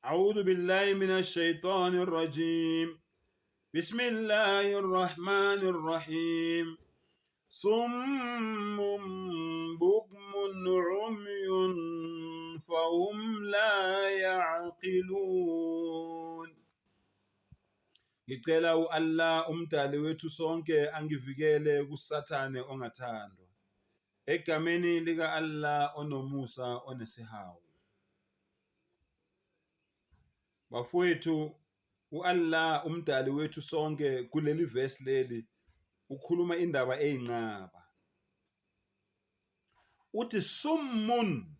A'udhu billahi minash shaitani rajim. Bismillahir Rahmanir Rahim. Summun bukmun umyun fahum la ya'qilun. Ngicela u-Allah umdali wethu sonke angivikele kuSathane ongathandwa. Egameni lika-Allah onomusa onesihawu. Bafowethu, u-Allah umdali wethu sonke kuleli verse leli ukhuluma indaba eyinqaba. Uthi summun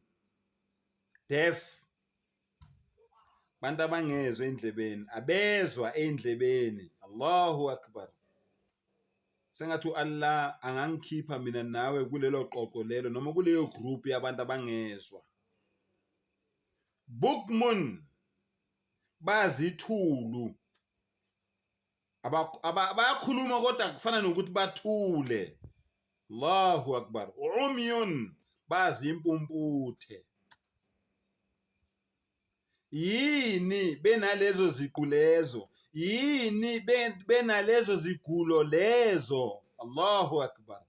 deaf bantu abangezwa endlebeni abezwa endlebeni Allahu akbar sengathi u-Allah angangikhipha mina nawe kulelo qoqo lelo noma kuleyo group yabantu abangezwa bukmun bazithulu bayakhuluma kodwa kufana nokuthi bathule Allahu akbar umyun bazimpumputhe yini benalezo ziqu lezo yini benalezo zigulo lezo Allahu akbar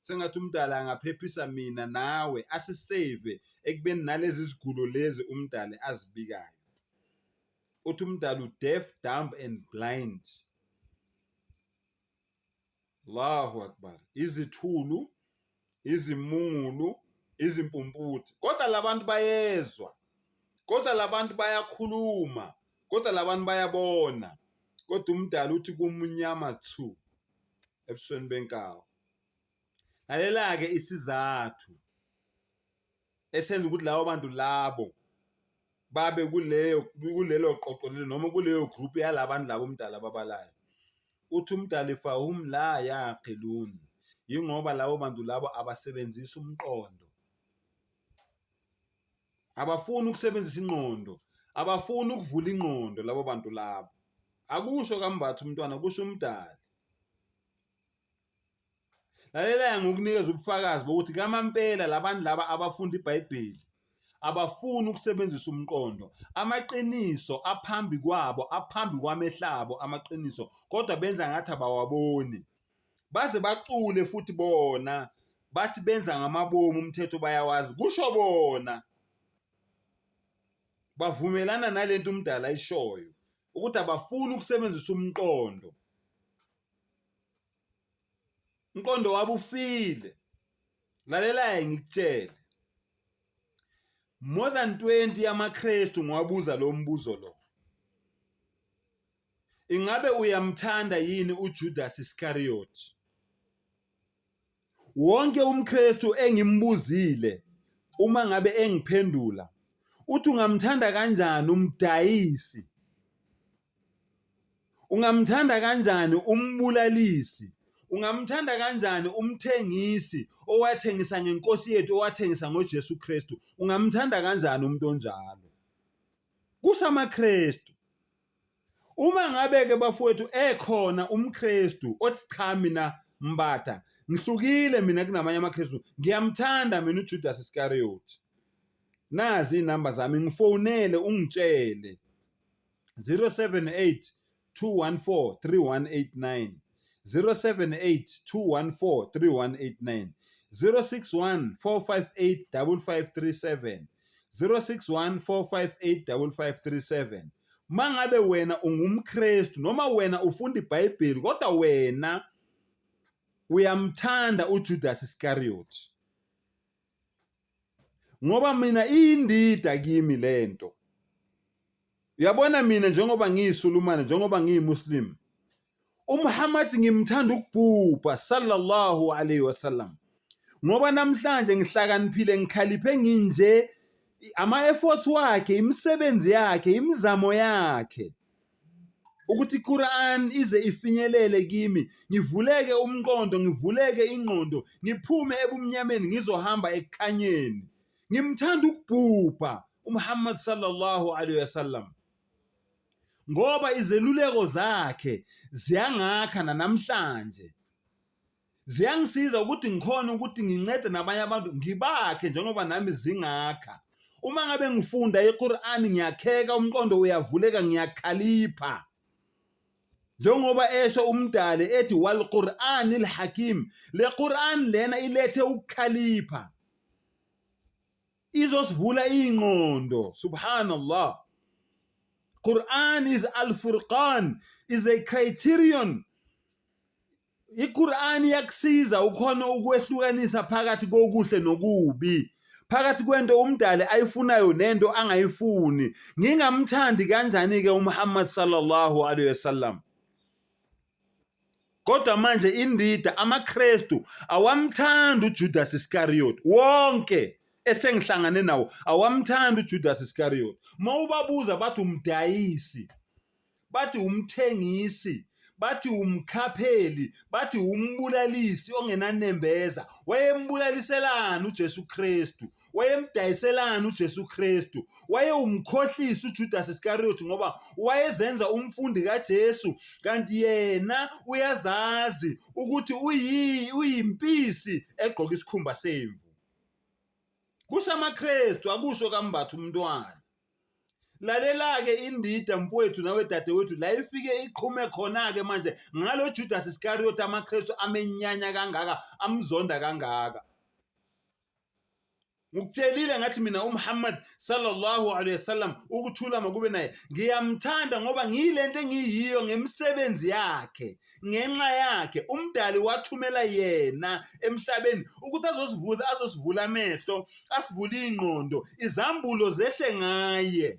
sengathi umdala angaphephisa mina nawe asisave ekubeni nalezi zigulo lezi umdali azibikayo uthi umdali u-deaf dumb and blind Allahu akbar izithulu izimungulu izimpumputhe kodwa labantu bayezwa kodwa labantu bayakhuluma kodwa labantu bayabona kodwa umdali uthi kumnyama thu ebusweni benkawu lalela-ke isizathu esenza ukuthi labo bantu labo babe kuleyo kulelo qoqo lelo noma kuleyo group yalabantu labo umdala ababalayo uthi umdali fahum la yaqilun yingoba labo bantu labo abasebenzisa umqondo abafuni ukusebenzisa ingqondo abafuni ukuvula ingqondo labo bantu labo akusho kambatha umntwana kusho umdali Lalela ngokunikeza ubufakazi bokuthi kamampela labantu laba abafunda iBhayibheli abafuni ukusebenzisa umqondo amaqiniso aphambi kwabo aphambi kwamehlabo amaqiniso kodwa benza ngathi abawaboni baze bacule futhi bona bathi benza ngamabomu umthetho bayawazi kusho bona bavumelana nalento umdala ayishoyo ukuthi abafuni ukusebenzisa umqondo Umqondo wabo ufile. Lalela-ke ngikutshele. More than 20 yamaKristu ngiwabuza lo mbuzo lo. Ingabe uyamthanda yini uJudas Iscariot? Wonke umKristu engimbuzile uma ngabe engiphendula uthi ungamthanda kanjani umdayisi Ungamthanda kanjani umbulalisi? Ungamthanda kanjani umthengisi owathengisa ngenkosi yethu owathengisa ngoJesu Kristu? Ungamthanda kanjani umuntu onjalo? Kusho amaKristu. Uma ngabe-ke bafowethu ekhona umKristu othi cha mina Mbatha ngihlukile mina kunamanye amaKristu ngiyamthanda mina uJudas Iscariot. Nazi iy'namba zami ngifonele ungitshele. 078 214 3189 078 214 3189 061 458 5537 061 458 5537 Mangabe wena ungumKristu noma wena ufunda iBhayibheli kodwa wena uyamthanda uJudas Iscariot ngoba mina iyindida kimi lento uyabona mina njengoba ngiyisulumane njengoba ngiyimuslim uMuhammad ngimthanda ukubhubha sallallahu alayhi wasallam ngoba namhlanje ngihlakaniphile ngikhaliphe nginje ama-efforts wakhe imisebenzi yakhe imizamo yakhe ukuthi iQuran ize ifinyelele kimi ngivuleke umqondo ngivuleke ingqondo ngiphume ebumnyameni ngizohamba ekukhanyeni ngimthanda ukubhubha uMuhammad sallallahu alaihi wasallam ngoba izeluleko zakhe ziyangakha namhlanje Ziyangisiza ukuthi ngikhone ukuthi ngincede nabanye abantu ngibakhe njengoba nami zingakha. Uma ngabe ngifunda iQur'an ngiyakheka, umqondo uyavuleka, ngiyakhalipha. Njengoba esho umdali ethi wal Qur'anil Hakim, le Qur'an lena ilethe ukukhalipha. Izosivula ingqondo, subhanallah. Quran is al-Furqan, is a criterion. IQur'an iyakusiza ukhona ukwehlukanisa phakathi kokuhle nokubi, phakathi kwento umdali ayifunayo nento angayifuni. Ngingamthandi kanjani-ke uMuhammad sallallahu alaihi wasallam? Kodwa manje indida amaKristu awamthandi uJudas Iscariot wonke esengihlangane nawo awamthandi uJudas Iscariot. Mawubabuza bathi umdayisi, bathi umthengisi, bathi umkhapheli, bathi umbulalisi ongenanembeza. Wayembulaliselani uJesu Kristu? Wayemdayiselani uJesu Kristu? Wayewumkhohlisi uJudas Iscariot ngoba wayezenza umfundi kaJesu kanti yena uyazazi ukuthi uyimpisi egqoka isikhumba semvu. Kusho amaKristu, akusho kaMbatha umntwana. Lalela-ke indida mfowethu nawe dadewethu la ifike iqhume khona-ke manje ngalo Judas Iscariot amaKristu amenyanya kangaka amzonda kangaka. Ngikutshelile ngathi mina uMuhammad sallallahu alaihi wasallam ukuthula makube naye ngiyamthanda ngoba ngiyilento engiyiyo ngemisebenzi yakhe ngenxa yakhe umdali wathumela yena emhlabeni ukuthi azosivula azosivula amehlo asivule ingqondo izambulo zehle ngaye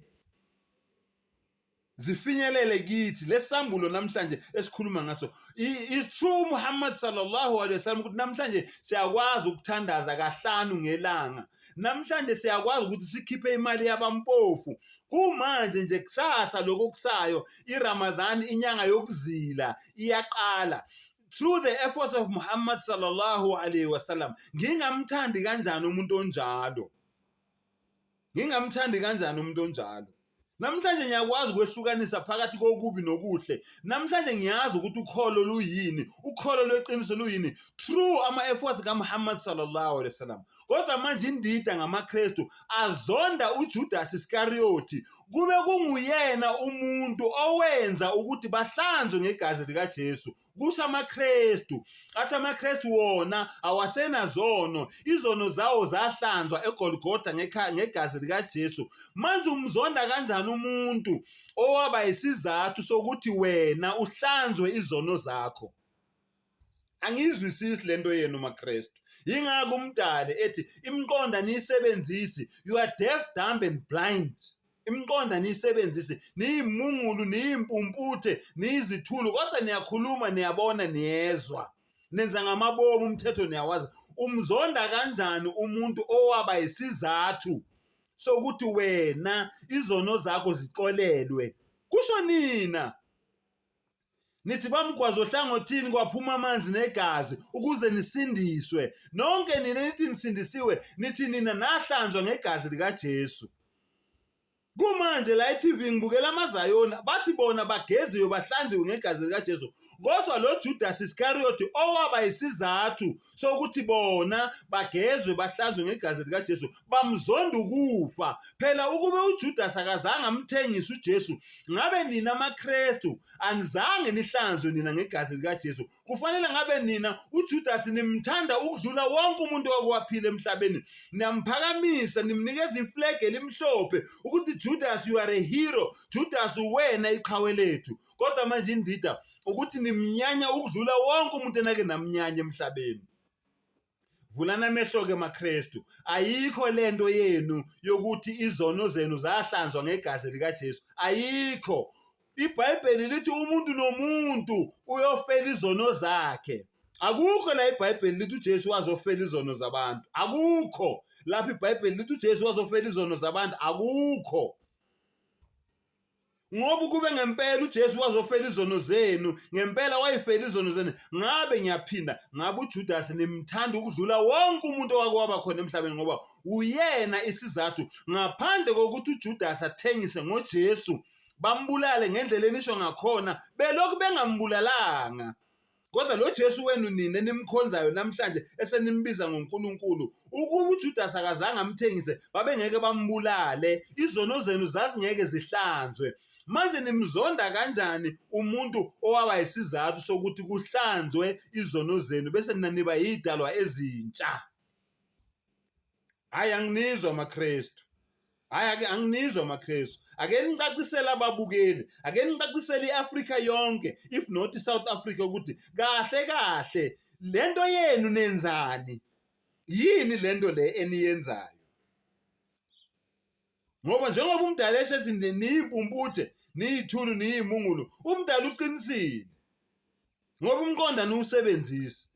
zifinyelele kithi lesambulo namhlanje esikhuluma ngaso is true Muhammad sallallahu alaihi wasallam ukuthi namhlanje siyakwazi ukuthandaza kahlanu ngelanga namhlanje siyakwazi ukuthi sikhiphe imali yabampofu kumanje nje kusasa lokho kusayo iRamadan inyanga yokuzila iyaqala through the efforts of Muhammad sallallahu alaihi wasallam ngingamthandi kanjani umuntu onjalo Ngingamthandi kanjani umuntu onjalo? Namhlanje ngiyakwazi ukwehlukanisa phakathi kokubi nokuhle. Namhlanje ngiyazi ukuthi ukholo luyini, ukholo lweqiniso luyini through ama-efforts kaMuhammad sallallahu alaihi wasallam. Kodwa manje indida ngamaKristu azonda uJudas Iskariyoti kube kunguyena umuntu owenza ukuthi bahlanzwe ngegazi likaJesu. Kusho amaKristu athi amaKristu wona awasenazono, izono zawo zahlanzwa eGolgotha ngegazi likaJesu. Manje umzonda kanjani umuntu owaba isizathu sokuthi wena uhlanzwe izono zakho? Angiyizwisisi lento yenu maKristu. Yingakho umdali ethi imiqondo aniyisebenzisi, you are deaf, dumb and blind. Imiqondo aniyisebenzisi, niyimungulu, niyimpumputhe, niyizithulu, kodwa niyakhuluma, niyabona, niyezwa. Nenza ngamabomu umthetho niyawazi. Umzonda kanjani umuntu owaba isizathu sokuthi wena izono zakho zixolelwe? Kusho nina. Nithi bamgwaza ohlangothini kwaphuma amanzi negazi ukuze nisindiswe. Nonke nina nithi nisindisiwe, nithi nina nahlanzwa ngegazi likaJesu. Kumanje la e-TV ngibukela amaZayoni bathi bona bageziwe bahlanziwe ngegazi likaJesu. Kodwa lo Judas Iscariot owaba isizathu sokuthi bona bagezwe bahlanzwe ngegazi likaJesu bamzonda ukufa. Phela ukube uJudas akazange amthengise uJesu, ngabe nina amaKristu anizange nihlanzwe nina ngegazi likaJesu. Kufanele ngabe nina uJudas nimthanda ukudlula wonke umuntu owake waphila emhlabeni. Niyamphakamisa, nimnikeza iflag elimhlophe ukuthi Judas you are a hero. Judas uwena iqhawe lethu. Kodwa manje indida ukuthi nimnyanya ukudlula wonke umuntu enake namnyanya emhlabeni. Vulani amehlo-ke maKristu, ayikho lento yenu yokuthi izono zenu zahlanzwa ngegazi likaJesu. Ayikho. IBhayibheli lithi umuntu nomuntu uyofela izono zakhe. Akukho la iBhayibheli lithi uJesu wazofela izono zabantu. Akukho lapho iBhayibheli lithi uJesu wazofela izono zabantu. Akukho. Ngoba ukube ngempela uJesu wazofela izono zenu, ngempela wayefela izono zenu, ngabe ngiyaphinda, ngabe uJudas nimthanda ukudlula wonke umuntu owake waba khona emhlabeni ngoba uyena isizathu ngaphandle kokuthi uJudas athengise ngoJesu bambulale ngendlela enisho ngakhona belokhu bengambulalanga. Kodwa lo Jesu wenu nina enimkhonzayo namhlanje esenimbiza ngoNkulunkulu, ukuba uJudas akazange amthengise, babengeke bambulale, izono zenu zazingeke zihlanzwe. Manje nimzonda kanjani umuntu owaba isizathu sokuthi kuhlanzwe izono zenu bese nina niba yidalwa ezintsha? Hhayi anginizwa amaKristu. Hhayi ake anginizwa amaKristu. Ake nicacisele ababukeli, ake nicacisele i-Afrika yonke if not i-South Africa ukuthi kahle kahle lento yenu nenzani? Yini lento le eniyenzayo? Ngoba njengoba umdala esho ethi niyimpumputhe, niyithulu, niyimungulu, umdala uqinisile. Ngoba umqondo aniwusebenzisi.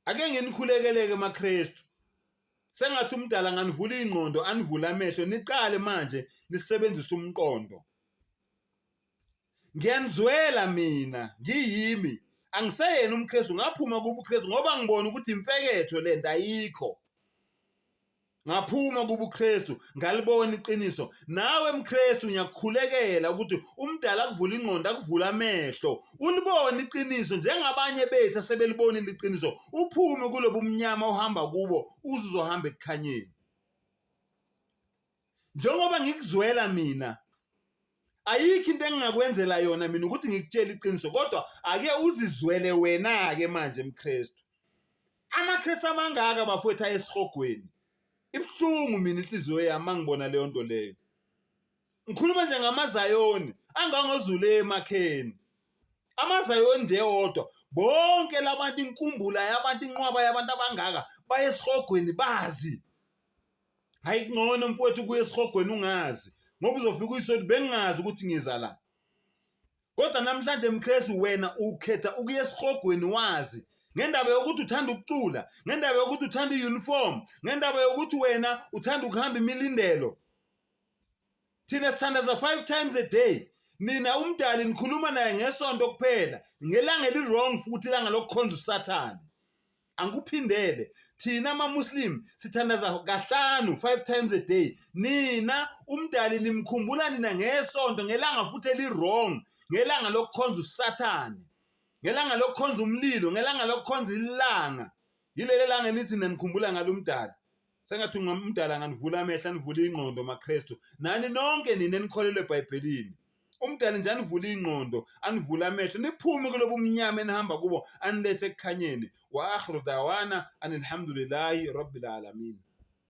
Ake nginikhulekeleke maKristu. Sengathi umdala anganivula ingqondo, anivule amehlo, niqale manje nisebenzise umqondo. Ngiyanizwela mina, ngiyimi. Angiseyena umKristu, ngaphuma kubuKristu ngoba ngibona ukuthi imfeketho le nto ayikho. Ngaphuma kubuKristu ngalibona iqiniso. Nawe mKristu ngiyakukhulekela ukuthi umdala akuvule ingqondo akuvule amehlo ulibone iqiniso njengabanye bethu asebelibonile iqiniso uphume kulobu mnyama ohamba kubo uze uzohamba ekukhanyeni. Njengoba ngikuzwela mina ayikho into engingakwenzela yona mina ukuthi ngikutshele iqiniso kodwa ake uzizwele wena-ke manje mKristu. AmaKristu amangaka bafowethu ayesihogweni. Ibuhlungu mina inhliziyo yami mangibona leyo nto leyo. Ngikhuluma nje ngamaZayoni angangozule emakheni. AmaZayoni nje wodwa bonke labantu inkumbula yabantu inqwaba yabantu abangaka baye esihogweni bazi. Hayi kungcono mfowethu ukuya esihogweni ungazi ngoba uzofika uyisothi bengingazi ukuthi ngiza la. Kodwa namhlanje mKristu wena ukhetha ukuya esihogweni wazi ngendaba yokuthi uthanda ukucula, ngendaba yokuthi uthanda i-uniform, ngendaba yokuthi wena uthanda ukuhamba imilindelo. Thina sithandaza 5 times a day. Nina umdali nikhuluma naye ngesonto kuphela, ngelanga eli-wrong futhi ilanga lokukhonza uSathane. Angikuphindele, thina ama-Muslim sithandaza kahlanu 5 times a day. Nina umdali nimkhumbula nina ngesonto ngelanga futhi eli-wrong, ngelanga lokukhonza uSathane, ngelanga lokukhonza umlilo, ngelanga lokukhonza ilanga. Yileli langa elithi nanikhumbula ngalo umdali. Sengathi umdala anganivula amehlo anivule ingqondo maKristu. Nani nonke nina enikholelwa eBhayibhelini. Umdali nje anivule ingqondo, anivule amehlo, niphume kulobu mnyama enihamba kubo, anilethe ekukhanyeni. Wa akhiru dawana anilhamdulillahi rabbil alamin.